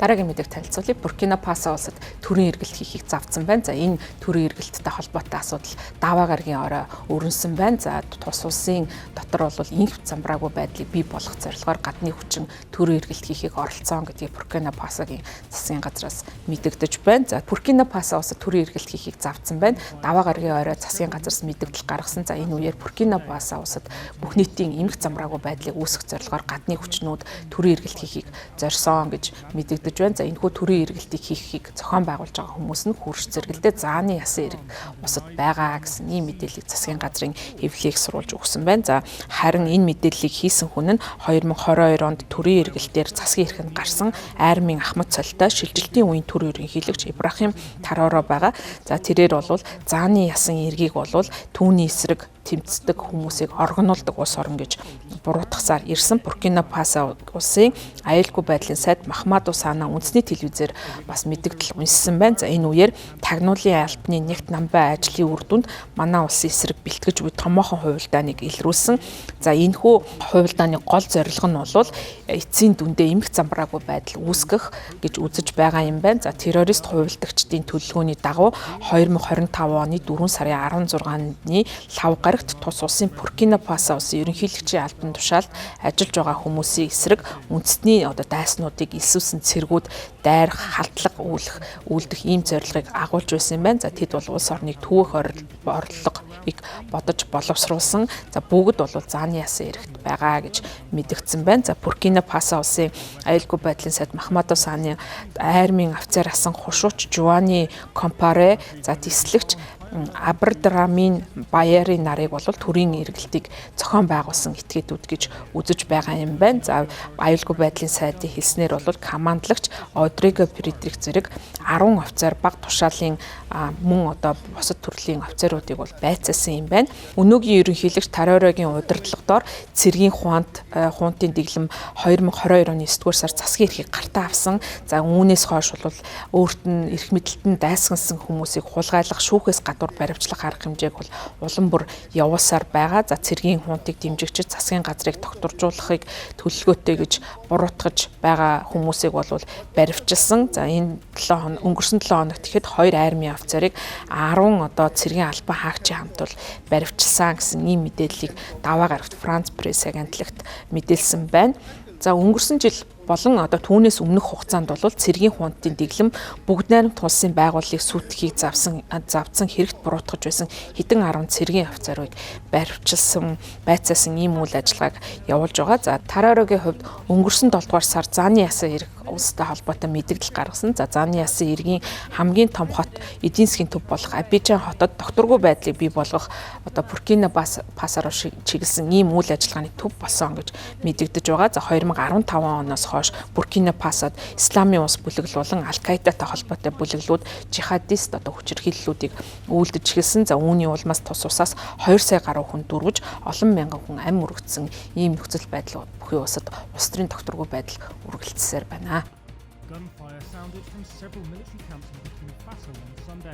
Дараагийн мэдээг танилцуулъя. Буркина Фасо улсад төрийн эргэлт хийхийг завдсан байна. За, энэ төрийн эргэлттэй холбоотой асуудал даваа гарагийн орой өрнөсөн байна. За, тус улсын дотор бол энх замбраагүй байдлыг бий болгох зорилгоор гадны хүчин төрийн эргэлт хийхийг оролцсон гэдгийг Буркина Фасогийн засгийн газраас мэдэгдэж байна. За, Буркина Фасо улсад төрийн эргэлт хийхийг завдсан байна. Даваа гарагийн орой засгийн газраас мэдэгдэл гаргасан. За, энэ үеэр Буркина Фасо улсад бүх нийтийн эмх замбраагүй байдлыг үүсгэх зорилгоор гадны хүчнүүд төрийн эргэлт хийхийг зорьсон гэж мэдэгдэж байна. За, энэхүү төрийн эргэлтийг хийхийг зохион байгуулж байгаа хүмүүс нь хөрш зэрэгэлдээ зааны ясан эрэг бусад байгаа гэсэн ийм мэдээллийг засгийн газрын хэвлэлийг сурвалж өгсөн байна. За, харин энэ мэдээллийг хийсэн хүн нь 2022 онд төрийн эргэлтээр засгийн эрхэнд гарсан армийн ахмад цолтой шилжилтийн үеийн төр ерөнхийлөгч Ибрахим Тароро байгаа. За, тэрээр бол зааны ясан эргийг бол түүний эсрэг тэмцдэг хүмүүсийг оргинуулдаг улс орон гэж буруутгасаар ирсэн. Буркина Фасо улсын аюулгүй байдлын сайд Махмаду Сана үндэсний телевизээр бас мэдэгдэл уншсан байна. За, энэ үеэр тагнуулын албаны нэгт намбай ажлын үр дүнд манай улсын эсрэг бэлтгэж буй томоохон хувилдааныг илрүүлсэн. За, энэхүү хувилдааны гол зорилго нь бол эцсийн дүндээ эмх замбраагүй байдал үүсгэх гэж үзэж байгаа юм байна. За, террорист хувилдагчдын төлөвлөгөөний дагуу 2025 оны 4 сарын 16-ны лав гарагт тус улсын Буркина Фасо улсын ерөнхийлөгчийн албан тушаалд ажиллаж байгаа хүмүүсийн эсрэг үндэсний одоо дайснуудыг элсүүлсэн цэргүүд дайрах, халдлага үүлэх, үйлдэх ийм зорилгыг агуулж байсан юм байна. За, тэд бол улс орныг түүх орлогыг бодож боловсруулсан. За, бүгд бол зааны ясан эрэгт байгаа гэж мэдэгдсэн байна. За, Буркина Фасо улсын аюулгүй байдлын сайд Махмадо Саны армийн офицер асан хушууч Жуани Компаре, за, тислэгч Абрдрамын Баярын нарыг бол төрийн эргэлтийг зохион байгуулсан этгээдүүд гэж үзэж байгаа юм байна. За, аюулгүй байдлын сайдын хэлснээр бол командлагч Одриго Фредрик зэрэг 10 офицер, баг тушаалын мөн одоо бусад төрлийн офицеруудыг бол байцаасан юм байна. Өнөөгийн ерөнхийлөгч Таророгийн удирдлага дор цэргийн хуант хунтын дэглэм 2022 оны 9 дугаар сар засгийн эрхийг гартаа авсан. За, үүнээс хойш бол өөрт нь эрх мэдэлт нь дайсагнасан хүмүүсийг хулгайлах, шүүхээс гадуур баривчлах арга хэмжээг бол улам бүр явуулсаар байгаа. За, цэргийн хунтыг дэмжигчид засгийн газрыг тогтворжуулахыг төлөвлөгөөтэй гэж буруутгаж байгаа хүмүүсийг бол баривчилсан. За, энэ 7 хоног, өнгөрсөн 7 хоногт тэгэхэд хоёр армийн офицерыг 10 одоо цэргийн албан хаагчийн хамт бол баривчилсан гэсэн ийм мэдээллийг даваа гарагт Франц Пресс агентлагт мэдээлсэн байна. За, өнгөрсөн жил болон одоо түүнээс өмнөх хугацаанд бол цэргийн хунтын дэглэм бүгд найрамдах улсын байгууллагыг сүйтгэхийг завдсан хэрэгт буруутгаж байсан хэдэн 10 цэргийн офицерыг баривчилсан, байцаасан ийм үйл ажиллагааг явуулж байгаа. За, Тарарогийн хувьд өнгөрсөн 7 дугаар сар зааны ясан эрэг улстай холбоотой мэдэгдэл гаргасан. За, зааны ясан эргийн хамгийн том хот, эдийн засгийн төв болох Абижан хотод докторгүй байдлыг бий болгох одоо Буркина Фасо руу чиглэсэн ийм үйл ажиллагааны төв болсон гэж мэдэгдэж байгаа. За, 2015 оноос хойш Буркина Фасод Исламын улс бүлэглэл болон Аль-Каидатай холбоотой бүлэглүүд жихадист одоо хүчирхийллүүдийг үйлдэж эхэлсэн. За, үүний улмаас тус усаас 2 сая гаруй хүн дүрвэж, олон мянган хүн амь өргөцсөн ийм нөхцөл байдал бүхий улсад улс төрийн докторгүй байдал үргэлжлсээр байна. Gunfire sounded from several military camps in Burkina Faso on Sunday.